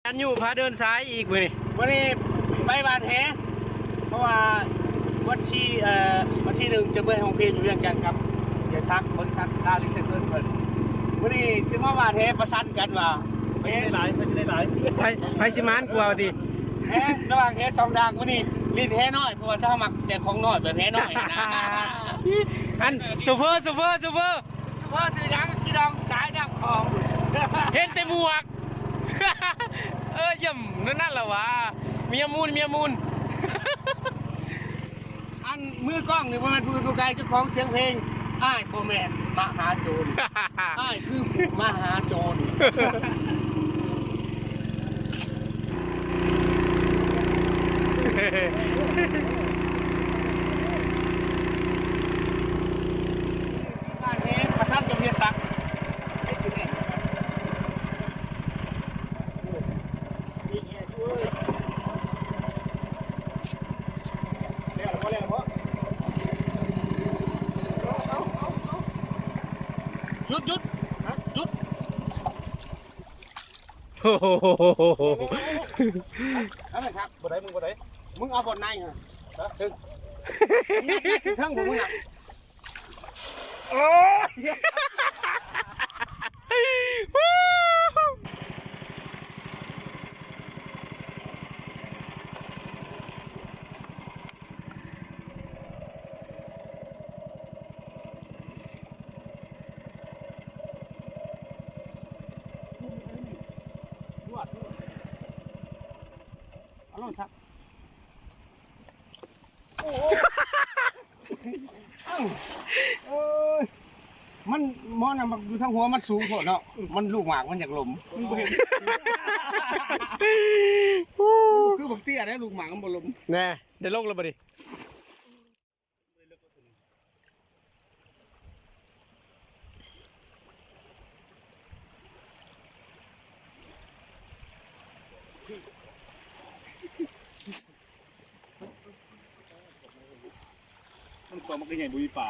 ຈັນຢູ່ພາເດີນສາຍອີກມື້ນີ້ ມື້ນີ້ໄປຫວ່ານແຫ ເພາະວ່າວັນທີ ເອີ ວັນທີໜຶ່ງຈະເປີດຮ້ອງເພງຢູ່ວຽງຈັນກັບເສຍສັກ ບໍລິສັດລາວຣີເຊເພິ້ນເພິ່ນ ມື້ນີ້ຊິມາຫວ່ານແຫປະຊັນກັນວ່າ ໃຜຊິໄດ້ຫຼາຍ ໃຜຊິໄດ້ຫຼາຍ ໃຜ ໃຜຊິໝານກວ່າວ່າຕິ ແຫ ລະຫວ່າງແຫສອງດ່າງ ມື້ນີ້ຫຼິ້ນແຫນ້ອຍ ເພາະວ່າເຮົາມັກແຕ່ຂອງນ້ອຍແບບແຫນ້ອຍນະ ອັນ ໂຊເຟີ ໂຊເຟີ ໂຊເຟີ ວ່າຊື່ຫຍັງ ອີດອງສາຍນ້ຳຂອງ ເຫັນແຕ່ໝວກ ເອີ ຢ້ຽມ ນັ້ນ ນັ້ນລະຫວາ ເມຍມູນ ເມຍມູນ ອັນມືກ້ອງນີ້ບໍ່ແມ່ນຜູ້ອື່ນຜູ້ໄກ ເຈົ້າຂອງສຽງເພງ ອ້າຍບໍ່ແມ່ນມະຫາໂຈນ ອ້າຍຄືຜູ້ມະຫາໂຈນ. ບ້ານແຮງ ປະສານກັບເຮຍສັກ ໃຫ້ຊິແມ່ນ ແລ້ວບໍ່ແລ້ວບໍ່ ເອົາ ເອົາ ເອົາ ເອົາ ຢຸດ ຢຸດ ຢຸດ. ໂອ້ໂຫ ເອົາໄປຄັກ ບໍ່ໄດ້ ມຶງບໍ່ໄດ້ ມຶງເອົາບ່ອນໃນຫັ້ນ ຮະ ເທິງ ມຶງງັດຂຶ້ນເທິງບໍ່ ມຶງນະ ໂອ້ຍ ເອົາລົງຊະ ໂອ້ຍ ມັນ ມັນຢູ່ທາງຫົວມັນສູງໂພດເນາະ ມັນລູກໝາກມັນຢາກລົ້ມ ມັນບໍ່ເຫັນ ຄືບັກເຕ້ຍເດ້ ລູກໝາກມັນບໍ່ລົ້ມ ແນ່ ໄດ້ລົງແລ້ວບັດນີ້. ມັນຕົວມັນຄືໃຫຍ່ ບໍ່ມີປາ.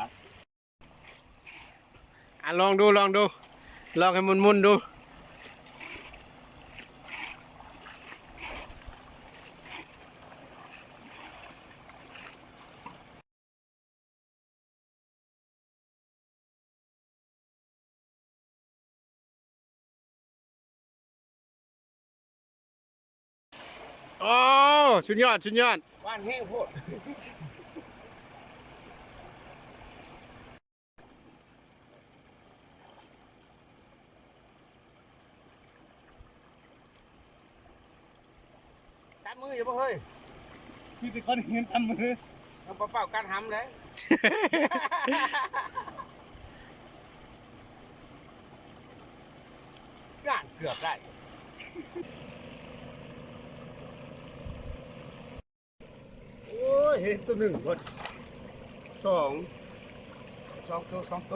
ອ່ະ ລອງດູ ລອງດູ ລອງໃຫ້ໝຸ່ນໆດູ. ໂອ້ ສຸດຍອດ ສຸດຍອດ ຫວ່ານແຮງໂພດ ຕຳມືຢູ່ບໍ່ເຮີ້ຍ? ມີແຕ່ຄົນເຫັນຕຳມື ເອົາປາເປົ້າກັດຫຳເດ້. ການເກືອບໄດ້. ໂອ້ຍ ເຫັນຕົວໜຶ່ງພຸ້ນ ສອງ ສອງໂຕ ສອງໂຕ.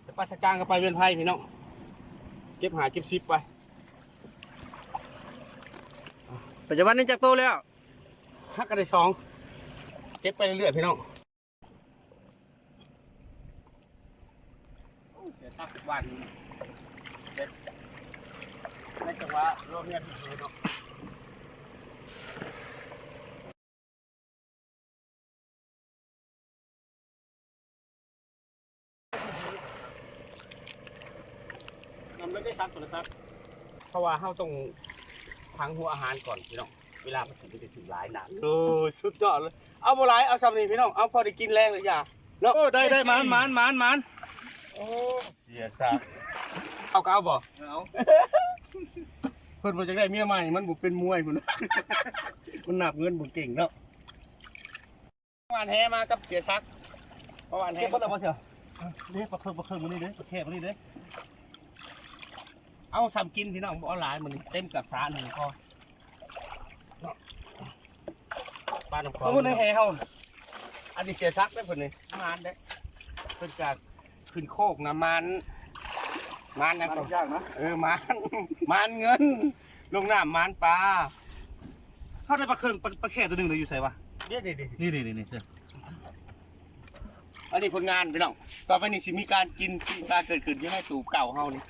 ແຕ່ປາສະກາງກໍໄປວຽນໄພພີ່ນ້ອງ ເກັບຫ້າເກັບສິບໄປ. ປັດຈຸບັນນີ້ຈັກໂຕແລ້ວ? ຫາກໍໄດ້ສອງ ເກັບໄປເລື້ອຍໆ ພີ່ນ້ອງ. ໂອ້ ເສຍຕັກທຸກວັນ ໃນຈັງຫວະລອງເຮືອນເນາະ. ນຳເລີຍໄດ້ສັກໂທລະສັບ ເພາະວ່າເຮົາຕ້ອງຝັງຫົວອາຫານກ່ອນພີ່ນ້ອງ ເວລາມັນຊິໄດ້ຖືກຫຼາຍນະ. ໂອ້ຍ ສຸດຍອດເລີຍ ເອົາບໍ່ຫຼາຍ ເອົາຊ່ຳນີ້ພີ່ນ້ອງ ເອົາພໍໄດ້ກິນແລງເລີຍຢ່າເນາະ. ໂອ້ ໄດ້ ໄດ້ ມານ ມານ ມານ ມານ. ໂອ້ ເສຍຊະ ເອົາກໍເອົາບໍ່? ເອົາ ເພິ່ນບໍ່ຢາກໄດ້ເມຍໃໝ່ ມັນບໍ່ເປັນມວຍພຸ້ນ ມັນນັບເງິນບໍ່ເກັ່ງເນາະ. ຫວ່ານແຫມາກັບເສຍສັກ ເພາະຫວ່ານແຫ ເກັບເບິດແລ້ວບໍ່ເສຍ? ເດ້ ປາເຄິງ ປາເຄິງມື້ນີ້ເດ້ ປາແຂ້ມື້ນີ້ເດ້. ເອົາຊ່ຳກິນພີ່ນ້ອງ ບໍ່ເອົາຫຼາຍມື້ນີ້ ເຕັມກັບສາໜຶ່ງພໍເນາະ. ປານ້ຳຂອງ ເອົາໃນແຫເຮົາ ອັນນີ້ເສຍສັກເດ້ເພິ່ນນີ້ ມານເດ້ ເພິ່ນຈະຂຶ້ນໂຄກນະ ມານ ມານຫຍັງກໍ ມານທຸກຢ່າງນະ ເອີ ມານ ມານເງິນ ລົງນ້ຳມານປາ. ເຮົາໄດ້ປາເຄິງ ປາ ປາແຂ້ຕົວໜຶ່ງເດ້ ຢູ່ໃສວະ? ນີ້ໆໆ ນີ້ໆໆ ອັນນີ້ຜົນງານພີ່ນ້ອງ ຕໍ່ໄປນີ້ຊິມີການກິນຊິມາເກີດຂຶ້ນຢູ່ໃນຕູບເກົ່າເຮົານີ້.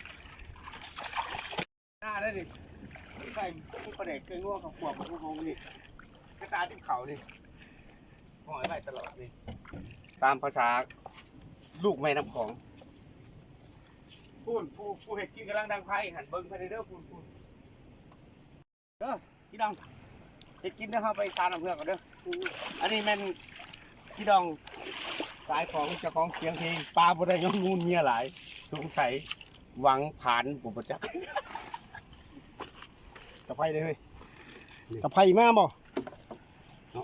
ໄດ້ນີ້ ໃສ່ປາແດກ ເກືອນົວ ເຂົ້າຂົ້ວ ບັກຫຸ່ງນີ້ ກະຕາຕິບເຂົ້ານີ້ ຫ້ອຍໄວ້ຕະຫຼອດນີ້ ຕາມພາສາລູກແມ່ນ້ຳຂອງ. ພຸ້ນ ຜູ້ ຜູ້ເຮັດກິນກຳລັງດັງໄຟຫັ້ນ ເບິ່ງໄປເດີ ພຸ້ນ ພຸ້ນ. ເດີພີ່ນ້ອງ ເຮັດກິນເດີ ເຮົາໄປຊານ້ຳເຮືອກ່ອນເດີ. ອັນນີ້ແມ່ນພີ່ນ້ອງສາຍຂອງເຈົ້າຂອງສຽງເພງ ປາບໍ່ໄດ້ຍ້ອນງູນເມຍຫຼາຍ ສົງໄສຫວັງຜານ ບໍ່ ບໍ່ຈັກ. ຕະໄພເດ້ເຮີ້ຍ ຕະໄພມາບໍ່ເນາະ.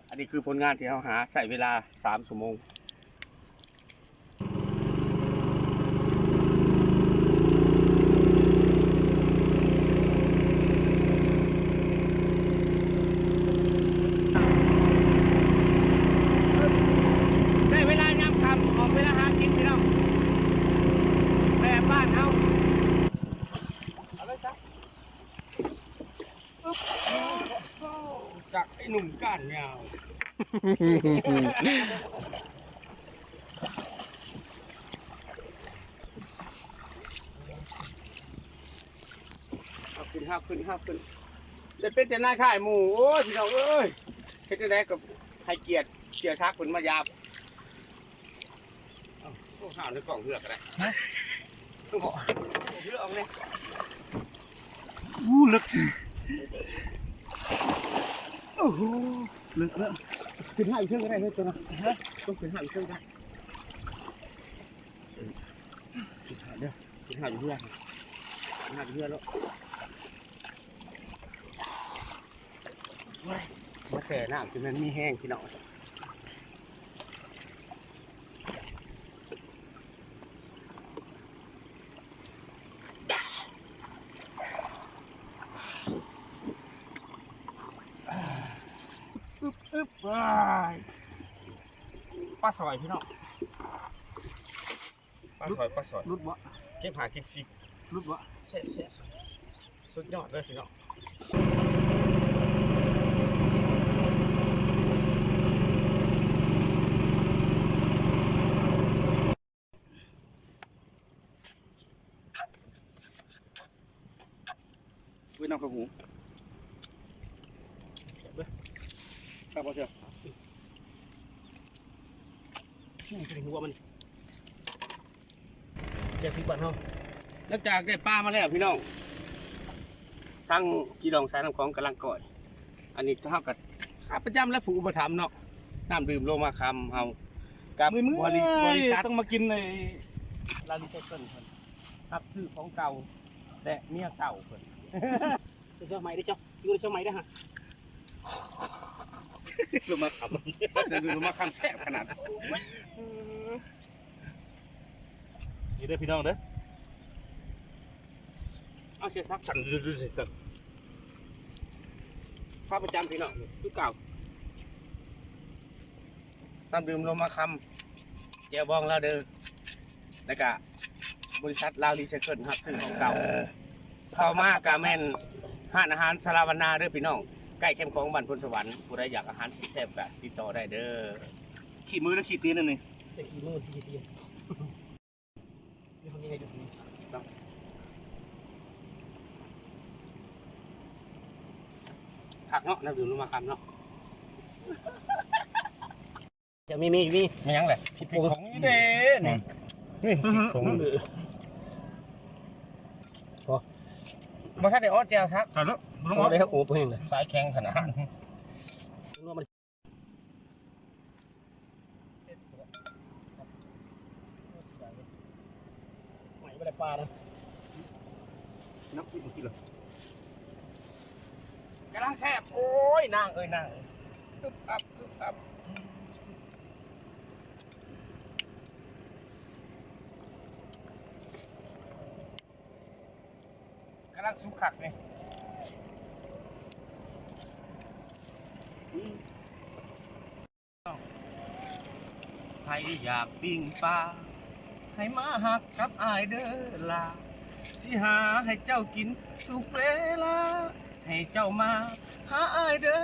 ອັນນີ້ຄືຜົນງານທີ່ເຮົາຫາ ໃຊ້ເວລາສາມຊົ່ວໂມງ. ໄດ້ເວລາຍາມຄ່ຳ ອອກເວລາຫາກິນພີ່ນ້ອງ ແບບບ້ານເຮົາ. ເອົາເລີຍຊະ. ອຶບ ຈາກໄອ້ໜຸ່ມກ້ານຍາວ ຫາບຂຶ້ນ ຫາບຂຶ້ນ ຫາບຂຶ້ນ ໄດ້ເປັນເຈົ້ານາຍຄ້າຍໝູ່. ໂອ້ຍ ພີ່ນ້ອງເອີຍ ເຮັດຈັ່ງໃດກໍໃຫ້ກຽດເສຍສັກເພິ່ນມາຢາມ. ເອົາ ໂອ້ ຫາວໃນກ້ອງເຮືອກະໄດ້ ຮະ ເຮືອອອກແດ່. ໂອ້ ເລິກ ໂອ້ໂຫ ເລິກແລ້ວ. ຂຶ້ນຫາຢູ່ເທິງກະໄດ້ເຮີ້ຍ ໂຕນະ ຮະ ຕ້ອງຂຶ້ນຫາຢູ່ເທິງກະໄດ້. ຂຶ້ນຫາເດີ ຂຶ້ນຫາຢູ່ເຮືອ ຂຶ້ນຫາຢູ່ເຮືອໂລດ. ມາແຊ່ນ້ຳ ຈະແມ່ນມີແຮງພີ່ນ້ອງ. ອຶບ ອຶບ ອາຍ ປາສອຍພີ່ນ້ອງ ປາສອຍ ປາສອຍ ຫຼຸດບໍ່? ເກັບຫ້າເກັບສິບ ຫຼຸດບໍ່? ແຊບໆ ສຸດຍອດເລີຍພີ່ນ້ອງ. ເວີ້ຍ ນ້ຳຂາໝູ ແຊບເດີ ຄັກບໍ່ເຊື່ອ? ອືມ ໃສ່ຫົວມັນ ແຈວຊິບບາດເຮົາ. ຫຼັງຈາກໄດ້ປາມາແລ້ວພີ່ນ້ອງ ທາງພີ່ນ້ອງສາຍນ້ຳຂອງກຳລັງກ້ອຍ. ອັນນີ້ເຮົາກໍຂາປະຈຳແຫຼະ ຜູ້ອຸປະຖຳເນາະ ນ້ຳດື່ມໂລມາຄຳເຮົາ ກັບ ມື້ໆ ບໍລິ ບໍລິສັດ ຕ້ອງມາກິນໃນລາວຣີໄຊເຄິນເພິ່ນ ຮັບຊື້ຂອງເກົ່າ ແລະ ເມຍເກົ່າເພິ່ນ. ໄດ້ຊ່ອງໃໝ່ເດ້ເຈົ້າ ຢູ່ໄດ້ຊ່ອງໃໝ່ເດ້ຮະ ລົງມາຄຳ ລົງມາຄຳແຊບຂະໜາດ. ນີ້ເດີພີ່ນ້ອງເດີ ເອົາເສຍສັກ ສັ່ນ ຂາປະຈຳພີ່ນ້ອງຄືເກົ່າ. ນ້ຳດື່ມລົມມາຄຳ ແຈ່ວບອງລາວເດີ ແລ້ວກະບໍລິສັດລາວຣີໄຊເຄິນ ຮັບຊື້ຂອງເກົ່າ. ເຂົ້າມາກະແມ່ນຮ້ານອາຫານສາລາວັນນາເດີພີ່ນ້ອງ ໃກ້ແຄມຂອງບ້ານໂພນສະຫວັນ. ຜູ້ໃດຢາກອາຫານແຊບໆກະຕິດຕໍ່ໄດ້ເດີ. ຂີ້ມືຫຼືຂີ້ຕີນອັນນີ້? ແຕ່ຂີ້ມື ຂີ້ຕີນ. ນີ້ເຮົາມີໃຫ້ດູ ຄັກເນາະ ນ້ຳດື່ມລົມມາຄຳເນາະ. ຈະມີ ມີ ມີ ມີຫຍັງແຫຼະ? ຜິດຂອງນີ້ເດ້ ນີ້ ນີ້ຜິດຂອງ. ບໍ່ ບໍ່ທັນໄດ້ເອົາແຈ່ວສັກ ໃສ່ເລີຍ ບໍ່ຕ້ອງເອົາ ໂອ້ ບໍ່ແຫ້ງເລີຍ ສາຍແຂງຂະໜາດ. ໄໝ້ບໍ່ໄດ້ປານະ ນັບກິນບໍ່ກິນລະ ກຳລັງແຊບ. ໂອ້ຍ ນາງເອີຍ ນາງເອີຍ ອຶບອັບ ອຶບອັບ. ກຳລັງສຸກຄັກນີ້. ໃຜຢາກປີ້ງປາ ໃຫ້ມາຮັກກັບອ້າຍເດີຫຼ້າ ຊິຫາໃຫ້ເຈົ້າກິນທຸກເວລາ ໃຫ້ເຈົ້າມາຫາອ້າຍເດີ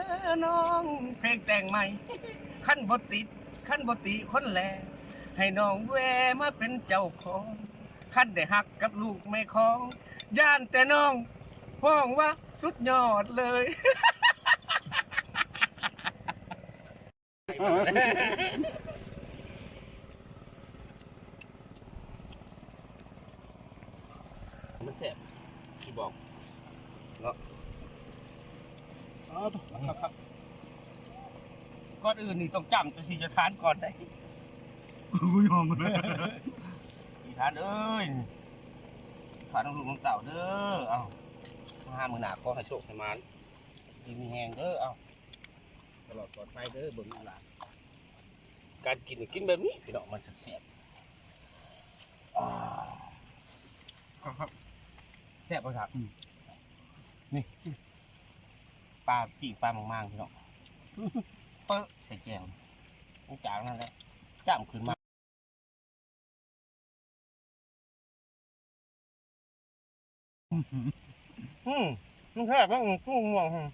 ນ້ອງ. ເພງແຕ່ງໃໝ່ ຄັນບໍ່ຕິດ ຄັນບໍ່ຕິຄົນແລ ໃຫ້ນ້ອງແວ່ມາເປັນເຈົ້າຂອງ. ຄັນໄດ້ຮັກກັບລູກແມ່ຂອງ ຢ້ານແຕ່ນ້ອງຮ້ອງວ່າສຸດຍອດເລີຍ. ມັນແຊບ ຊິບອກເນາະ. ເອົາ ຄັກໆ ກ່ອນອື່ນນີ້ຕ້ອງຈ້ຳແຕ່ສີຈະທານກ່ອນໄດ໋. ກູຍອມ ອີທານເອີຍ ຂ້ານ້ອງລູກນ້ອງເຕົ້າເດີ. ເອົາ ມາຫາມື້ໜ້າ ຂໍໃຫ້ໂຊກໃຫ້ໝານ ຢູ່ດີມີແຮງເດີ. ເອົາ ຕະຫຼອດປອດໄພເດີ ເບິ່ງລູກຫຼານ. ການກິນ ກິນແບບນີ້ພີ່ນ້ອງ ມັນຈະແຊບ. ອ່າ ຄັກໆ ແຊບບໍ່ຄັກ? ອືມ ນີ້ ປາ ປີ້ງປາໝ່າງໆ ພີ່ນ້ອງ ເປິະໃສ່ແຈ່ວ ຫຼັງຈາກນັ້ນແຫຼະ ຈ້ຳຂຶ້ນມາ. ອືມ ມັນແຊບເນາະ ອືມ ກຸ້ງມ່ວງ ອືມ.